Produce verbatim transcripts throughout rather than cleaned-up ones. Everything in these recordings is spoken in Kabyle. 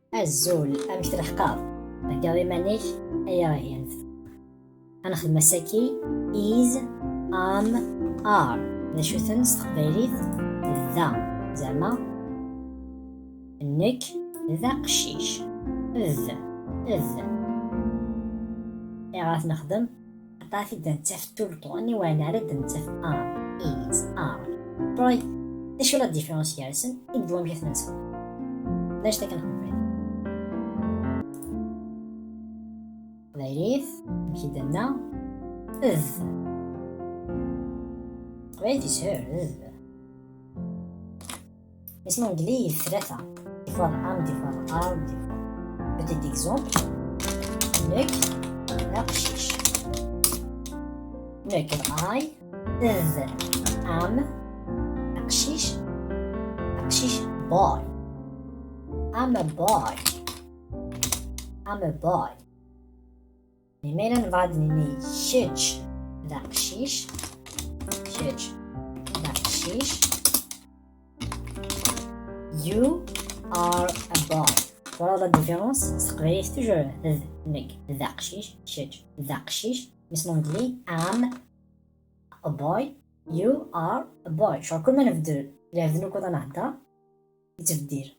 Azul, amek tleḥqeḍ? Theggaḍ iman-ik? Aya ihi. Ad nexdem ass-agi is, am, are. D acu-ten s teqbaylit? Da. Zeɛma nekk d aqcic. D, d. Ayɣer ad t-nexdem? Aṭas i d-nettaf tout le temps, aniwa ara d-nettaf am, is, are. Right. D acu la différence gar-sen? I d wamek ad ten-nseɣ? D acu akken xemfen? Qbaylit, amek i d-nenna? D. Qbaylit yeshel, d. Isem ungli d tlata. Des fois am, des fois are, des fois. Petit exemple. Nekk d aqcic. Nekk d I, d am, aqcic, aqcic boy. I'm a boy. I'm a boy. Imir-a nebɣa ad nini kečč d aqcic, kečč d aqcic, you are a boy. Twalaḍ la différence? S teqbaylit toujours d nekk d aqcic, kečč d aqcic, mais s l'anglais am a boy, you are a boy. Ccɣel kul ma nbeddel lɛebd n ukuḍ ad nehder, yettbeddil.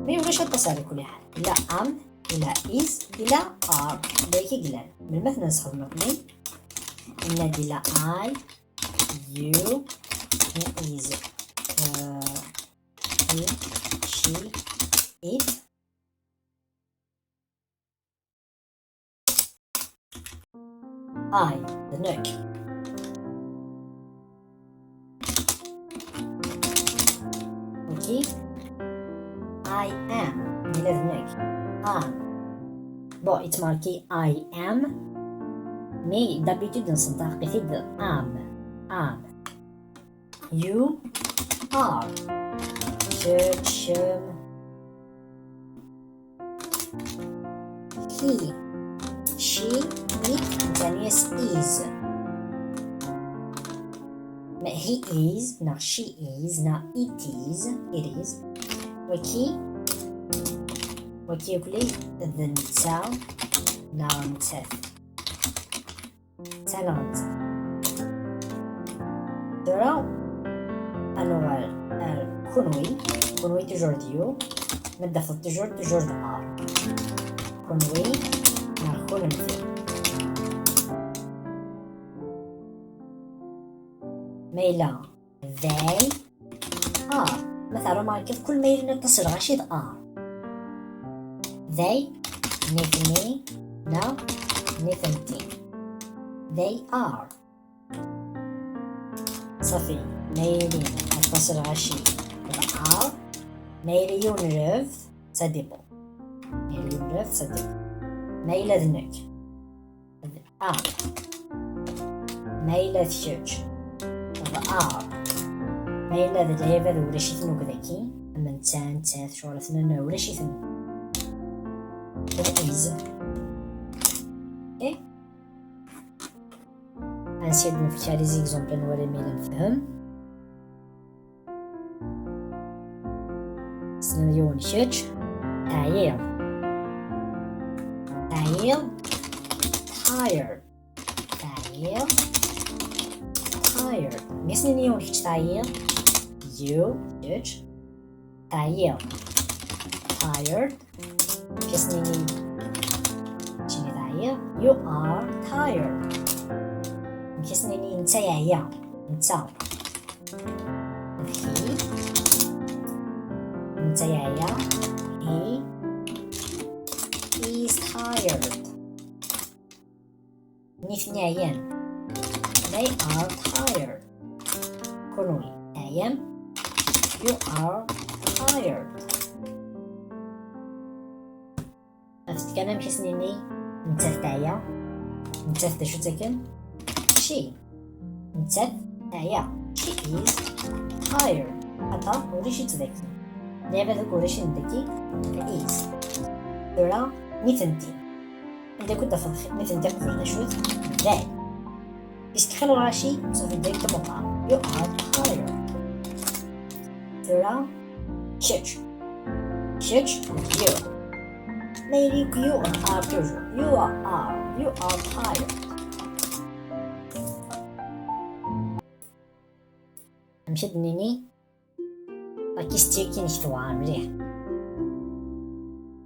Mais ulac aṭas ara kulli ḥal. Ila am, ila is, ila are. D ayagi i yellan. Melmi ad t-nesxedm akkenni? Yenna-d ila I, you, he, is, uh, he, she, it. I, d nekk. Okay. I am, ila d nekk. Am. Bon, it's marqué I am. Mais d'habitude, nsenṭaq-it-id am. Am. You are. Kečč, um, he, she, it, netta-nni-as is. Ma he is, neɣ she is, neɣ it is, it is. Waki, waki akk d netta, neɣ nettat. Ttalaɣ-tt. Tura, ad nuɣal ar kunwi. Kunwi toujours d you. Ma d-tafeḍ toujours, toujours d are. Kunwi, neɣ kunemti. Ma yella they are. Ma terremarkiḍ, kul ma yella aṭas n lɣaci d are. They, nitni, neɣ nitenti. They are. Ṣafi, ma yili aṭas n lɣaci d are. Ma yili yiwen n lɛebd, ça dépend. Ma yili yiwen n lɛebd, ça dépend. Ma yella d nekk, d are. Ma yella d kečč, d are. Ma yella d lɛibad ulac-iten akk daki, am netta, nettat, ccɣel atnan ulac-iten. There is. Okay? Ad nsired nefk kra les exemples ad nwali ma yella nefhem. Ssnen yiwen kečč. Teɛyiḍ. Teɛyiḍ. Tired. Teɛyiḍ. Tired. Mi s-nini yiwen kečč teɛyiḍ. You, kečč. Teɛyiḍ. Tired. Mi s-nini keččini teɛyiḍ. You are tired. Mi s-nini netta yeɛya. Netta. D he. Netta yeɛya. He is tired. Nitni ɛyan. They are tired. Kunwi teɛyam. You are tired. Afet kan amek i s-nini, nettat teɛya. Nettat d acu-tt akken? She. Nettat teɛya. She is tired. Xaṭer ulac-itt daki. Lɛibad akk ulac-iten daki. Is. Tura, nitenti. Anda akk d-tafeḍ nitenti qbel d acu-t? They. Yesteqi lɣaci, ṣafi direct meqqar. You are tired. Tura, kečč. Kečč d you. Ma yella you are toujours. You are, are. You are tired. Amek ad d-nini? La question-agi-inek tewɛer mliḥ.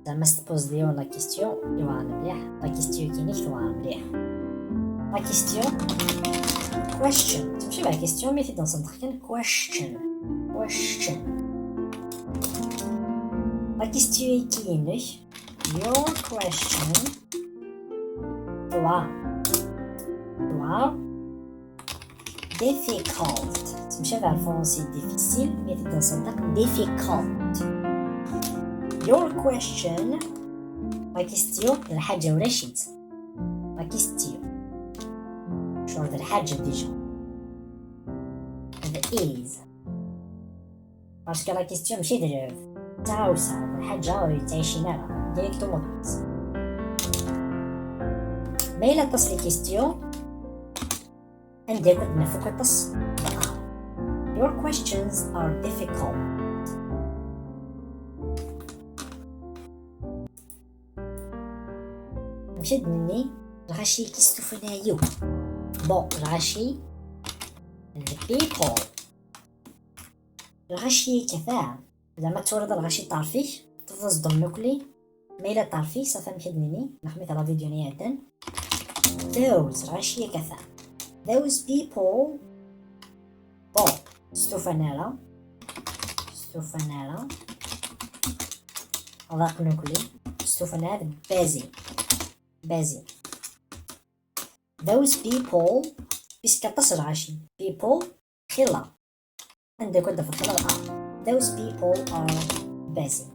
Zeɛma s tpoẓ-d yiwen la question, yewɛer mliḥ. La question-agi-inek tewɛer mliḥ. La question, question. Temcibah question, mi t-id-nṣeddeq kan question. Question. La question-agi-inek, your question, tewɛer. Tewɛer. Difficult. Temcabah ɣer lfransi difficile, mi t-id-nṣeddeq difficult. Your question. La question d lḥaǧa ulac-itt. La question. Cɣel d lḥaǧa déjà. D is. Parce que la question mačči d, d taɣawsa, d lḥaǧa ur yettɛicin ara. Directement d is. Ma yella aṭas les questions, anda akk ad naf akk aṭas d are. Your questions are difficult. Amek ad d-nini lɣaci-agi stufan akk? Bon, lɣaci, the people. Lɣaci kata. Zeɛma twalaḍ lɣaci ṭṭerf-ik, tefḍeḍ-d nekkni. Ma yella ṭṭerf-ik, safi amek ad d-nini, neɣ mi tara vidéo-nni iɛeddan. Those, lɣaci kata. Those people. Bon, stufan ara. Stufan ara. Ḍaq nekkni. Stufan ara d bazi. Bazi. Those people, puisque aṭas lɣaci. People, xilla. Anda akk ad d-tafeḍ xilla? Those people are busy.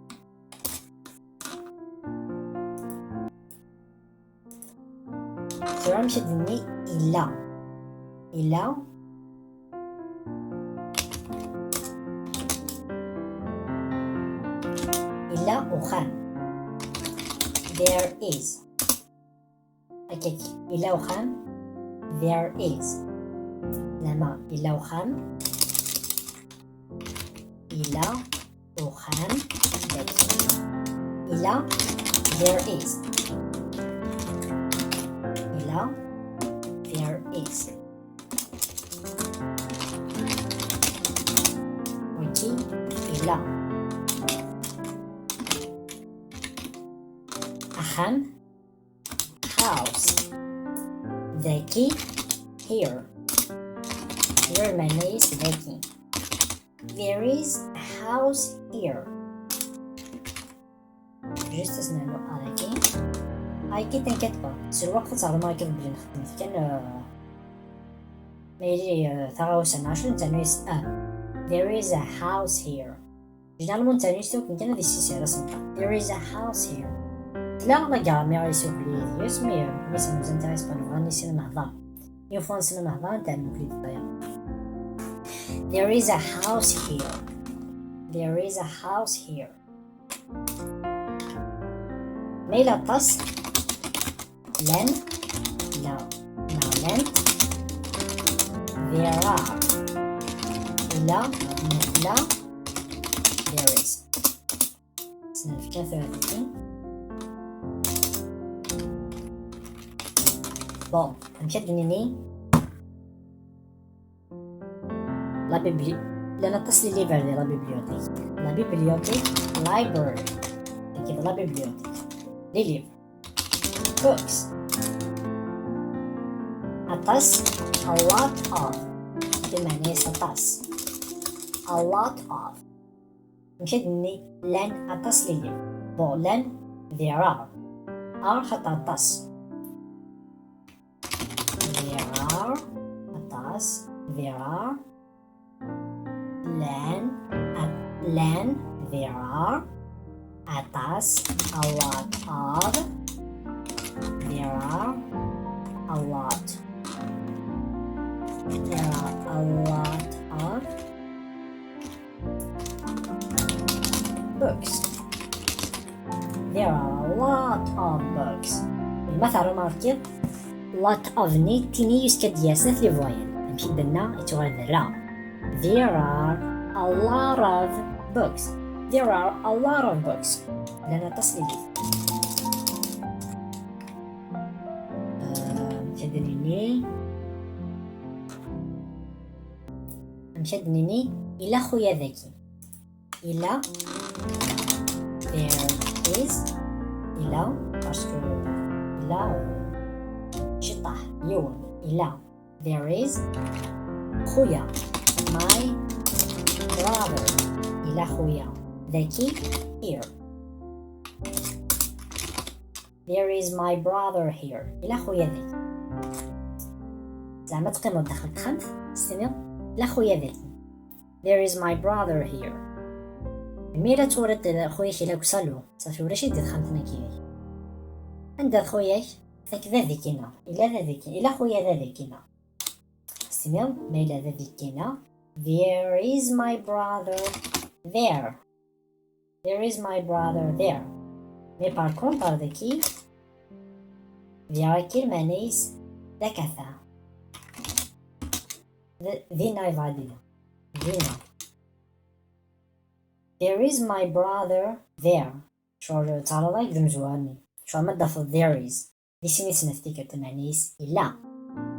Tura amek ad d-nini illa? Illa. Illa uxxam. There is. Akkagi, illa uxxam. There is. Zeɛma, illa uxxam. Illa uxxam. Illa, there is. Illa, there is. Wagi, illa. Axxam. House. Dagi, here. Here meɛna-yas dagi. There is a house here. Juste ad s-nernu a dagi. Agi tenkat pas. S lweqt ad teɛlem agi belli nxeddem kan, euh, ma yili, euh, taɣawsa n ɛecrin, ternu-yas a. There is a house here. Généralement, nettɛenni s tawet kan ad yessisher asenṭaq. There is a house here. Tella la grammaire i yessuffli deg-s, mais, euh, mais ça nous intéresse pas, nebɣa ad nissin ad nehḍer. Une fois nessen ad nehḍer, ad nɛlem akk les détails. There is a house here. There is a house here. Ma yella aṭas, llan, la, neɣ llant, there are. Illa, neɣ tella, there is. Ad s-nefk tura dagi. Bon, amek ad d-nini? La bibli-, llan aṭas les livres di la bibliothèque. La bibliothèque, library. Akked la bibliothèque. Les livres. Books. Aṭas, a lot of. Di meɛna-yas aṭas. A lot of. Amek ad d-nini llan aṭas les livres? Bon, llan, there are. Are xaṭer aṭas. There are, aṭas, there are. Llan, a-, llan, there are. Aṭas, a lot of. There are a lot. There are a lot of books. There are a lot of books. Ma terremarkiḍ, lot of-nni d tini jusqu'à d-yas snat les voyelles. Amek i d-nenna, ittuɣal d ra. There are a lot of books. There are a lot of books. Llan aṭas n yidlisen. Ah, amek ad d-nini? Amek ad d-nini? Ila xuya daki. Ila. There is. Ila. Parce que ila, euh, ciṭṭaḥ. Yiwen. Ila. There is. Xuya. My brother. Ila xuya. Daki. Here. There is my brother here. Ila xuya daki. زعما تقيمو داخل التخمت، تستنيو. لا خويا ذاكي. There is my brother here. مي لا تورد خويا كي لا كسالو. صافي، ولا شي دير خمتنا كيفي. عند خويا ذاك ذا ذيكينا. إلا ذا ذيكي-، إلا خويا ذا ذيكينا. تستنيو، ما إلا ذا ذيكينا. There is my brother there. There is my brother there. Mais par contre, avec qui? There كي معنيس ذاكاثا. ذ-، ذينا يبغى دينا. ذينا. There is my brother there. شو تعرض لك ذم زواني. شو ما دفض there is. Di sin isem tiftikkelt, meɛna-is illa.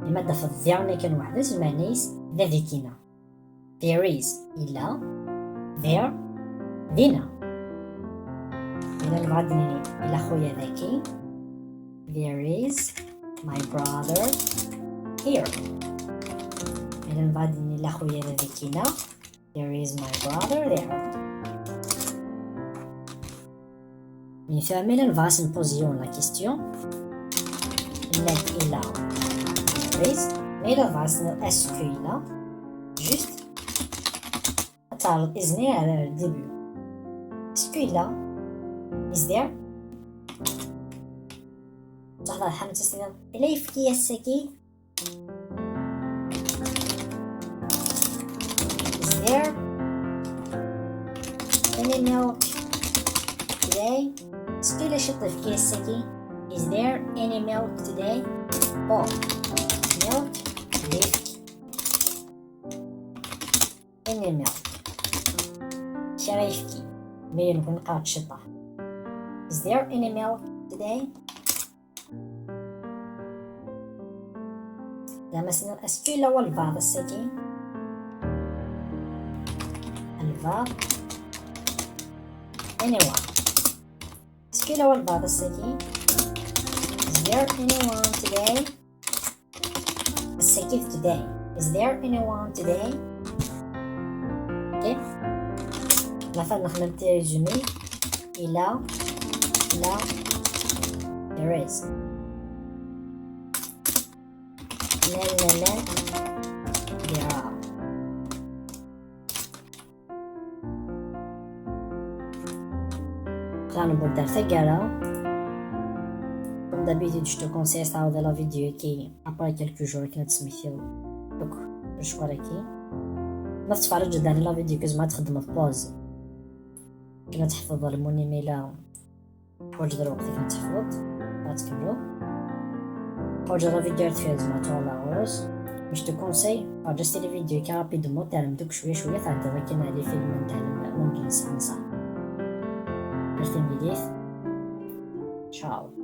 Ima d-tafeḍ there-nni kan weḥd-s, meɛna-is d adikina. There is, illa. There, dina. Illa nebɣa ad d-nini, illa xuya daki. There is my brother here. Illa nebɣa ad d-nini, illa xuya d adikina. There is my brother there. Mi tura, ma yella nebɣa ad s-npozi yiwen la question, nnan illa, there is, ma yella nebɣa ad s-nini est-ce que illa, juste ad teɛreḍ isem-nni ar début. Est-ce que illa? Is there? Ǧaɛfar Ḥamid, ad s-tiniḍ illa ayefki ass-agi? Is there any milk today? Est-ce que illa ciṭ n uyefki ass-agi? Is there any milk today? Oh, milk, d ayefki. Any milk. Kra ayefki. Mi nukni neqqar-d ciṭṭaḥ. Is there any milk today? Zeɛma s-nniḍ, est-ce que illa walbeɛḍ ass-agi? Albeɛḍ. Anyone. Est-ce que illa walbeɛḍ ass-agi? Is there anyone today? Ass-agi d today. Is there anyone today? Okay. La fin nexdem ti résumé. Illa, illa, there is. Llan, llan, llan, there are. Xlan budda tagara. Comme d'habitude, je te conseille ad tɛawdeḍ la vidéo-agi après quelques jours akken ad tesmektiḍ akk lecɣal-agi. Ma tettferriǧeḍ ɛni la vidéo-agi, tzemreḍ ad txedmeḍ pause akken ad teḥfeḍ almun imi yella teḥwaǧeḍ lweqt akken ad teḥfeḍ, ad tkemmleḍ. Teḥwaǧeḍ la vidéo ar deffir, tzemreḍ ad tuɣaleḍ ɣur-s. Mais je te conseille, regarde les vidéos-agi rapidement, tɛelmeḍ akk cwiya cwiya, tɛeddaḍ akken ɣer les films n tɛelleḍ l'anglais neṣṣa neṣṣa. Ar timlilit. Ciao.